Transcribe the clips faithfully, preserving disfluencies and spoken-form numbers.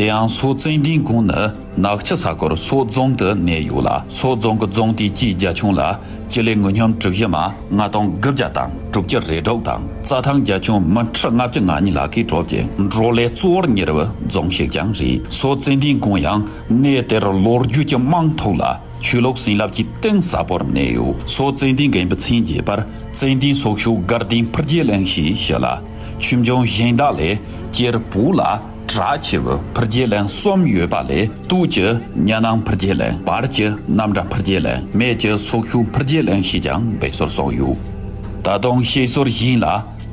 དེ་ཡང་མཚོ་ཙན་དན་གུང་ནི་ནག་ཆུ་ས་ཁུལ་མཚོ་རྫོང་དུ་གནས་ཡོད་ལ། མཚོ་རྫོང་གི་རྫོང་དེའི་སྤྱིའི་རྒྱ་ཁྱོན་ལ་སྤྱི་ལེ་ངོས་སྙོམས་གྲུ་བཞི་མ་ལྔ་སྟོང་དགུ་བརྒྱ་དང་དྲུག་ཅུ་རེ་དྲུག་དང་། རྩྭ་ཐང་རྒྱ་ཁྱོན་མི་ཁྲི་ལྔ་བཅུ་ང་གཉིས་ལྷག་གིས་གྲུབ་ཅིང་། འབྲོག་ལས་གཙོ་བོར་གཉེར་བའི་རྫོང་ཞིག་ཀྱང་རེད། མཚོ་ཙན་དན་གུང་ཡང་གནས་དེར་ལོ་རྒྱུས་ཀྱི་རྨང་ཐོག་ལ་ཆོས་ལུགས་བྱིན་རླབས་ཀྱི་གཏིང་ཟབ་པོར་གནས་ཡོད། མཚོ་ཙན་དན་དགོན་པའི་མཚན་རྒྱས་པར་ཙན་དན་སོག་ཤོད་དགའ་ལྡན་ཕུར་རྒྱལ་གླིང་ཞེས་ཞུ་ལ། ཆོས་འབྱུང་གཞན་དག་ལས་སྤྱིར་བོད་ལ་གྲགས་ཆེ་བའི་ཕུར་རྒྱལ་གླིང་གསུམ་ཡོད་པ་ལས། སྟོད་ཀྱི་གཉའ་ནང་ཕུར་རྒྱལ་གླིང་། བར་གྱི་གནམ་བྲག་ཕུར་རྒྱལ་གླིང་། སྨད་ཀྱི་སོག་ཤོད་ཕུར་རྒྱལ་གླིང་ཞེས་ཀྱང་འབོད་སྲོལ་སོགས་ཡོད། ད་དུང་བཤད་སྲོལ་བཞིན་ལ།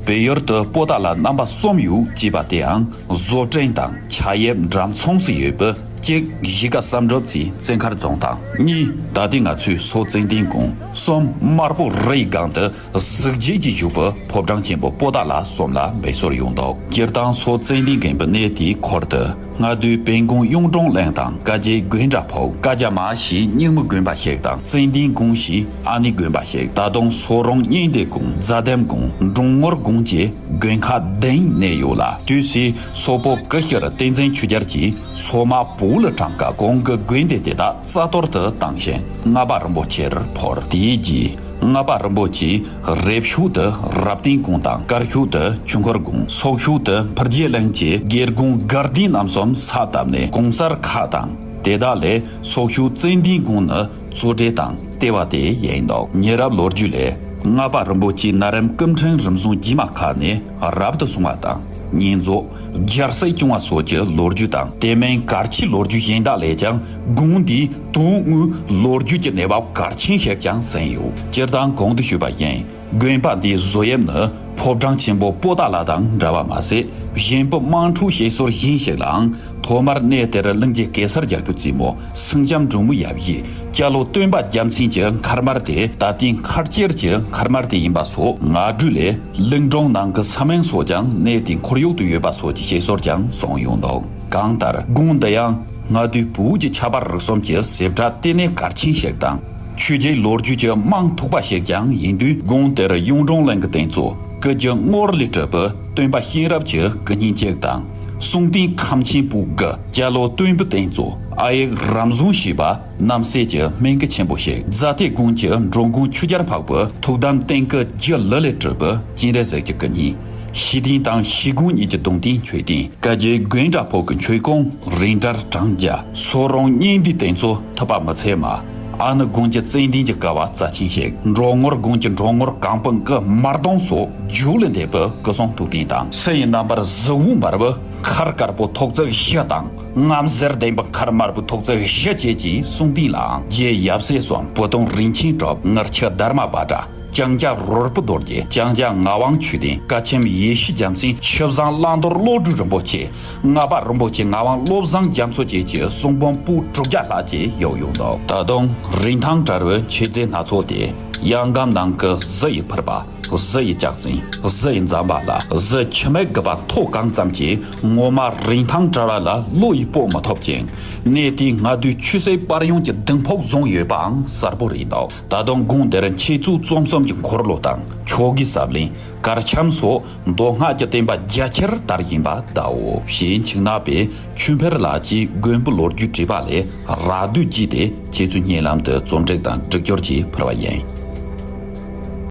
བོད་ཡུལ་དུ་པོ་ཏཱ་ལ་རྣམ་པ་གསུམ་ཡོད་ཅེས་པ་དེའང་བཟོ་བྲན་དང་ཆ་ཡབ་འགྲམ་ཚོང་སུ་ཡོད་པའི། གཅིག་གཞིས་ཀ་བསམ་གྲུབ་རྩེའི་བཙན་མཁར་རྫོང་དང་། གཉིས་ད་ལྟའི་ང་ཚོའི་མཚོ་ཙན་དན་གུང་། གསུམ་དམར་པོ་རིའི་སྒང་དུ་གཟི་བརྗིད་ཀྱིས་བཞུགས་པའི་ཕོ་བྲང་ཆེན་པོ་པོ་ཏཱ་ལ་གསུམ་ལ་འབོད་སྲོལ་ཡོད་འདུག་སྤྱིར་བཏང་མཚོ་ཙན་དན་དགོན་པའི་གནས་དེའི་ཁུལ་དུ་སྔ་དུས་བན་གུང་གཡུང་དྲུང་གླིང་དང་། བཀའ་བརྒྱུད་དགོན་གྲྭ་ཕུག་བཀའ་རྒྱ་མ་ཞེས་རྙིང་མའི་དགོན་པ་ཞིག་དང་། ཙན་དན་གུང་ཞེས་ཨ་ནེའི་དགོན་པ་ཞིག་ད་དུང་མཚོ་རོང་གཉན་ལྡེ་གུང་རྫ་དམ་གུང་འབྲོང་ངོར་གུང་བཅས་དགོན་ཁག་བདུན་གནས་ཡོད་ལ། དུས་སུ་སོག་པོ་ཀུ་ཤྲི་བསྟན་འཛིན་ཆོས་རྒྱལ་གྱིས་སོག་དམག་བོད་ལ་དྲངས་སྐབས་གོང་གི་དགོན་སྡེ་དེ་དག་རྩ་གཏོར་དུ་བཏང་ཞིང་། ལྔ་པ་རིན་པོ་ཆེར་ཕུལ། དེའི་རྗེས་ལྔ་པ་རིན་པོ་ཆེས་རེབ་ཤོད་དུ་རབ་བརྟན་གུང་དང་། དཀར་ཤོད་དུ་ཆོས་འཁོར་གུང་། སོག་ཤོད་དུ་ཕུར་རྒྱལ་གླིང་བཅས་དགེ་གུང་དགའ་ལྡན་རྣམ་གསུམ་ས་བཏབ་ནས་གུང་གསར་ཁག་དང་། དེ་དག་ལས་སོག་ཤོད་ཙན་དན་གུང་ནི་གཙོ་གྲས་དང་ལྟེ་བ་དེ་ཡིན་འདུག་ཉེ་རབས་ལོ་རྒྱུས་ལས། ལྔ་པ་རིན་པོ་ཆེའི་གནའ་རིམ་སྐུ་ཕྲེང་རིམ་བྱོན་རྗེས་མ་ཁག་ནས་རབ་ཏུ་བྱུང་བ་དང་། བསྙེན་རྫོགས། རྒྱལ་སྲིད་སྐྱོང་བ་སོགས་ཀྱི་ལོ་རྒྱུས་དང་། དེ་མིན་གལ་ཆེའི་ལོ་རྒྱུས་གཞན་དག་ལས་ཀྱང་། གུང་འདིའི་དོན་དངོས་ལོ་རྒྱུས་ཀྱི་གནས་བབ་གལ་ཆེན་ཞིག་ཀྱང་ཟིན་ཡོད། སྤྱིར་བཏང་གོང་དུ་ཞུས་པ་བཞིན། དགོན་པ་འདིའི་བཟོ་དབྱིབས་ནི་ཕོ་བྲང་ཆེན་པོ་པོ་ཏཱ་ལ་དང་འདྲ་བ་མ་ཟད། གཞན་པའི་དམངས་ཁྲོད་བཤད་སྲོལ་གཞན་ཞིག་ལའང་། ཐོག་མར་གནས་དེར་གླིང་རྗེ་གེ་སར་རྒྱལ་པོའི་རྩེ་མོ་སེང་ལྕམ་འབྲུག་མོའི་ཡབ་གཞིས་སྐྱ་ལོ་སྟོན་པ་རྒྱལ་མཚན་གྱི་མཁར་དམར་དེ་ད་ལྟའི་མཁར་དཀྱིལ་གྱི་མཁར་དམར་དེ་ཡིན་པ་སོགས་ངག་སྒྲོས་ལས། གླིང་སྒྲུང་ནང་གི་ས་མིང་སོགས་ཀྱང་གནས་དེའི་ཁོར་ཡུག་ཏུ་ཡོད་པ་སོགས་ཀྱི་བཤད་སྲོལ་ཀྱང་གསུངས་ཡོད་འདུག་གང་ལྟར་གུང་འདི་ཡང་སྔ་དུས་བོད་ཀྱི་ཆབ་དཔལ་རིག་གསུམ་གྱི་གཟེབ་དྲ་ལྟེ་གནས་གལ་ཆེན་ཞིག་དང་། ཆོས་བརྒྱུད་ལོ་རྒྱུས་ཀྱི་རྨང་ཐོགས་པ་ཞིག་ཀྱང་ཡིན་དུས། གུང་དེར་གཡུང་དྲུང་གླིང་གི་གདན་གཙོ་སྐུ་རྒྱུ་དངུལ་ལས་གྲུབ་པའི་སྟོན་པ་གཤེན་རབ་ཀྱི་སྐུ་བརྙན་གཅིག་དང་། གསུང་རྟེན་ཁམས་ཆེན་པོད་དགུ་སྐྱ་ལོ་སྟོན་པའི་གདན་གཙོ་ཨ་ཡིག་རམ་བཟང་ཞེས་པ་རྣམ་སྲས་ཀྱི་སྨན་གྱི་ཆེན་པོ་ཞིག་རྫ་སྟོད་དགོན་གྱི་འགྲོ་མགོན་ཆོས་རྒྱལ་འཕགས་པའི་ཐུགས་དམ་རྟེན་སྐུ་རྒྱུ་ལི་ལས་གྲུབ་པའི་སྤྱན་རས་གཟིགས་ཀྱི་སྐུ་བརྙན། ཞི་ལྡན་དང་ཞི་དགོན་གཉིས་ཀྱི་གདུང་རྟེན་མཆོད་རྟེན། བཀའ་བརྒྱུད་དགོན་གྲྭ་ཕུག་གི་མཆོད་ཀོང་རིང་བཀྲ་གྲངས་བརྒྱ། མཚོ་རོང་གཉན་ལྡེའི་གདན་གཙོ་ཐུབ་པ་མི་ཚད་མ། ཨ་ནི་དགོན་གྱི་ཙན་དན་གྱི་ཀ་བ་རྩ་ཆེན་ཞིག་འབྲོང་ངོར་དགོན་གྱི་འབྲོང་ངོར་གང་པོ་གི་དམར་གདུང་སོགས་རྒྱུ་ལས་འདས་པའི་སྐུ་གསུང་ཐུགས་རྟེན་དང་། སི་ཡི་རྣམ་པར་གཟི་འོད་འབར་བའི་མཁར་དཀར་པོ་ཐོག་བརྩེགས་བཞི་དང་། རྔམ་ཟེར་ལྡན་པའི་མཁར་དམར་པོའི་ཐོག་བརྩེགས་བཞི་བཅས་ཀྱི་གསུང་རྟེན་ལའང་། རྗེ་ཡབ་སྲས་གསུམ། བུ་སྟོན་རིན་ཆེན་གྲུབ། ངར་ཆུ་དྷརྨ་བྷ་དྲ། ལྕང་སྐྱ་རོལ་པོ་རྡོ་རྗེ། ལྕང་སྐྱ་ངག་དབང་ཆོས་ལྡན། བཀའ་ཆེམས་ཡེ་ཤེས་རྒྱལ་མཚན། ཆུ་བཟང་བླང་དོར་བློ་གྲོས་རིན་པོ་ཆེ། ལྔ་པ་རིན་པོ་ཆེ་ངག་དབང་བློ་བཟང་རྒྱ་མཚོ་བཅས་ཀྱི་གསུང་འབུམ་པོད་དྲུག་བརྒྱ་ལྷག་ཅིག་ཡོད་ཡོད་འདུག་ད་དུང་རིན་ཐང་བྲལ་བའི་མཆོད་རྫས་སྣ་ཚོགས་ཏེ། གཡང་སྒམ་ནང་གི་གཟི་ཡི་ཕུར་པ། གཟི་ཡི་ལྕགས་ཚན། གཟི་ཡི་ཛམ་བྷ་ལ། གཟི་ཁྱི་མིག་དགུ་པ་མཐོ་གང་ཙམ་གྱིས་ངོ་མ་རིན་ཐང་བྲལ་བ་ལ་བློ་ཡིས་དཔོག་མི་ཐུབ་ཅིང་། གནས་དེའི་སྔ་དུས་ཆོས་སྲིད་བར་གཡེང་གི་གདིང་ཕུག་བཟུང་ཡོད་པའང་གསལ་པོ་རེད་འདུག་ད་དུང་དགོན་འདིར་འཆད་རྩོད་རྩོམ་གསུམ་གྱི་འཁོར་ལོ་དང་། ཆོ་གའི་ཟབ་གླིང་། གར་འཆམ་སོགས་མདོ་སྔགས་ཀྱི་བསྟན་པ་རྒྱ་ཆེར་དར་བཞིན་པ་གདའོ། ཞེས་འཆི་ནག་པས་ཆོས་འཕེལ་ལགས་ཀྱིས་དགོན་པའི་ལོ་རྒྱུས་བྲིས་པ་ལས་རགས་བསྡུས་བགྱིས་ཏེ། ཁྱེད་ཚོའི་སྙན་ལམ་དུ་རྩོམ་སྒྲིག་དང་སྒྲིག་སྦྱོར་གྱིས་ཕུལ་བ་ཡིན།